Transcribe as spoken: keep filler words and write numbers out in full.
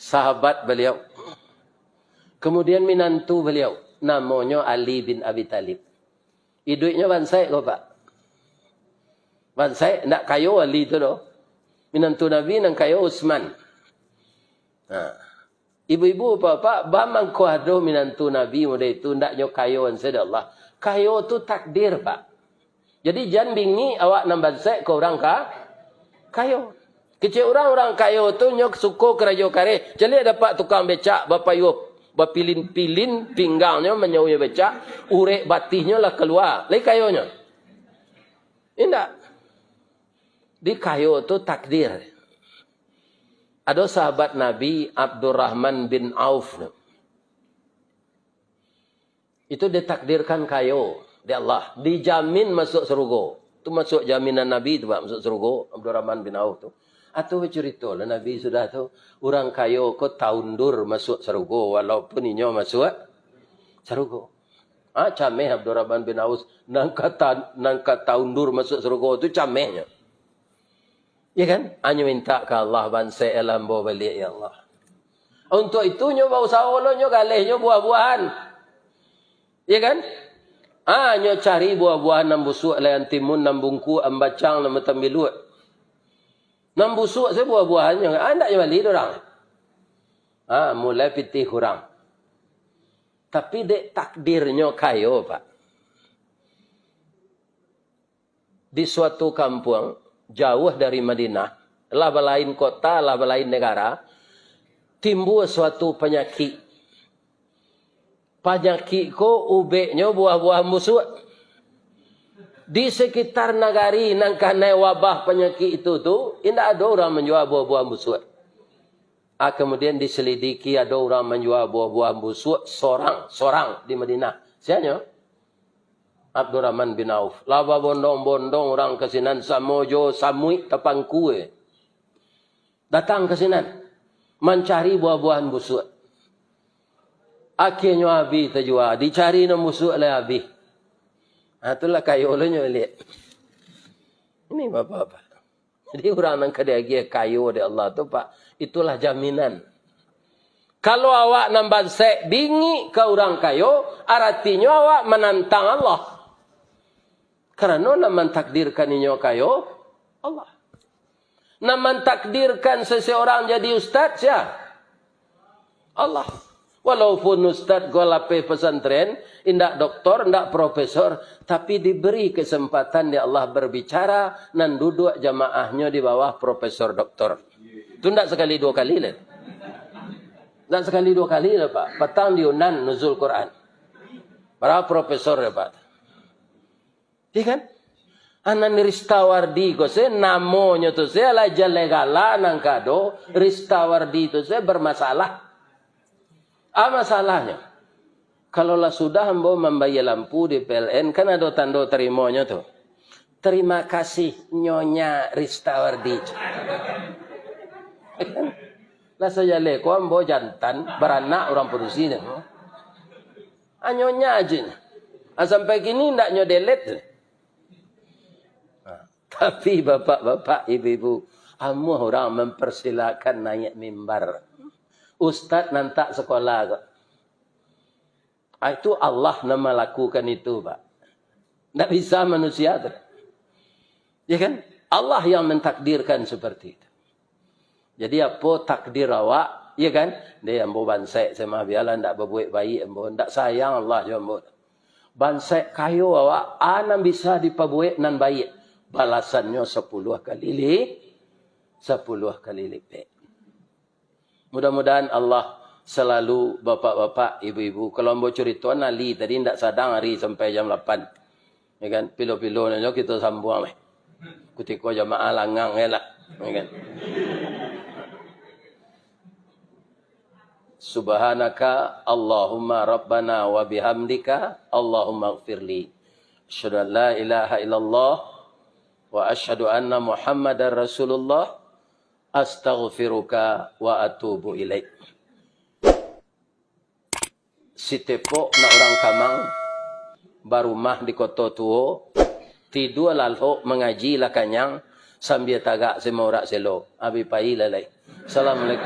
Sahabat baliau. Kemudian minantu baliau, namonyo Ali bin Abi Thalib. Iduiknyo bansaik ko, Pak. Bansaik, ndak kayo Ali tu doh. Minantu Nabi nan kayo Utsman. Nah, ibu-ibu, bapak-bapak, ba mangko ado minantu Nabi model itu, ndak nyo kayo ansai dek Allah. Kayo tu takdir, Pak. Jadi, jan bingik awak nan bansaik ka urang ka-, kayo. Kecek urang, urang kayo tu nyo suko karajo kareh. Caliak dapek tukang becak, bapayuah, bapilin-pilin pinggangnyo, manyauah becak, urek batihnyo lah kalua. Lai kayonyo? Indak. Di kayo tu takdir. Ado sahabat Nabi, Abdurrahman bin Auf. Itu ditakdirkan kayo dek Allah, dijamin masuak sarugo. Tu masuak jaminan Nabi tu, Pak, masuak sarugo, Abdurrahman bin Auf tu. Atau bacurito lah Nabi sudah tu, urang kayo ko taundur masuak sarugo, walaupun inyo masuak sarugo. Ah, cameh Abdurrahman bin Auf, nan ka ta-, nan ka taundur masuak sarugo tu camehnyo. Ya kan? Anyo mintak ka Allah, bansaik lah ambo baliak, ya Allah. Untuak itu nyo bausaho lo, nyo galehnyo buah-buahan. Ya kan? Ah, nyo cari buah-buahan nan busuak, lai nan timun, nan bungkuak, nan bacang, nan batambiluak. Nan busuak sajo buah-buahannyo, ah, ndak nyo bali dek urang. Ah, mulai pitih kurang. Tapi dek takdirnyo kayo, Pak. Di suatu kampuang, jauah dari Madinah, lah balain kota, lah balain negara, timbua suatu panyakik. Panyakik ko ubeknyo buah-buahan busuak. Di sekitar nagari nan kanai wabah panyakik itu tu, indak ado urang manjua buah-buahan busuak. Ah, kemudian diselidiki, ado urang manjua buah-buahan busuak sorang, sorang di Madinah. Sianyo? Abdurrahman bin Auf. Lah babondong-bondong urang ka sinan, samo jo samuik tapangku e. Datang ka sinan, mancari buah-buahan busuak. Akhianyo abih tajua, dicari nan busuak lai abih. Ha, itulah kayo lo nyo liek. Ini bapak-bapak. Jadi, urang nan ka diagiah kayo dek Allah tu, Pak, itulah jaminan. Kalau awak nan bansaik bingik ka urang kayo, aratinyo awak manantang Allah. Karano nan mantakdirkan inyo kayo, Allah. Nan mantakdirkan seseorang jadi ustaz, sia? Allah. Walaupun ustaz ko lapeh pesantren, indak doktor, indak profesor, tapi diberi kesempatan dek Allah berbicara, nan duduak jamaahnyo di bawah profesor doktor. Tu ndak sakali duo kali lai. Ndak sakali duo kali lai, Pak. Patang di Yunan nuzul Quran. Bara profesor lai, Pak. Iya kan? Anan Ristawardi ko se, namonyo tu se, alah jaleh gala nan ka ado, Ristawardi tu se bermasalah. Ah, masalahnyo, kalau lah sudah ambo mambayia lampu di P L N, kan ado tando tarimonyo tu. "Terima kasih, Nyonya Ristawardi." Lah sajaleh ko ambo jantan, baranak urang padusi tu. Hanyo nya aja. Ah, sampai kini ndak nyo delete tu. Nah, tapi bapak-bapak, ibu-ibu, amuah urang mempersilakan naik mimbar. Ustaz nan tak sekolah ko. Ah, itu Allah nan malakukan itu, Pak. Ndak bisa manusia tu. Ya kan? Allah yang mentakdirkan seperti itu. Jadi, apo takdir awak, iya kan? Deh, ambo bansaik se mah, bialah ndak babuek baiak ambo, ndak sayang Allah jo ambo. Bansaik kayo awak, a nan bisa dipabuek nan baiak, balasannyo sapuluah kali li-, sapuluah kali lipek. Mudah-mudahan Allah selalu, bapak-bapak, ibu-ibu. Kalau ambo curito nan Ali tadi ndak sadang ari sampai jam lapan. Ya kan? Pilo-pilo nyo kito sambuang lai. Kutiko jamaah langang ya lah. Ya kan? Subhanaka Allahumma Rabbana wa bihamdika, Allahumma gfirli. Asyhadu an la ilaha illallah wa asyhadu anna Muhammadar Rasulullah. Astaghfiruka wa atubu ilaik. Sitepok nak urang kamang, barumah di Koto Tuo, tidua lalok mangaji lah kanyang, sambia tagak se maurak selo. Abih pai lah lai. Assalamualaikum.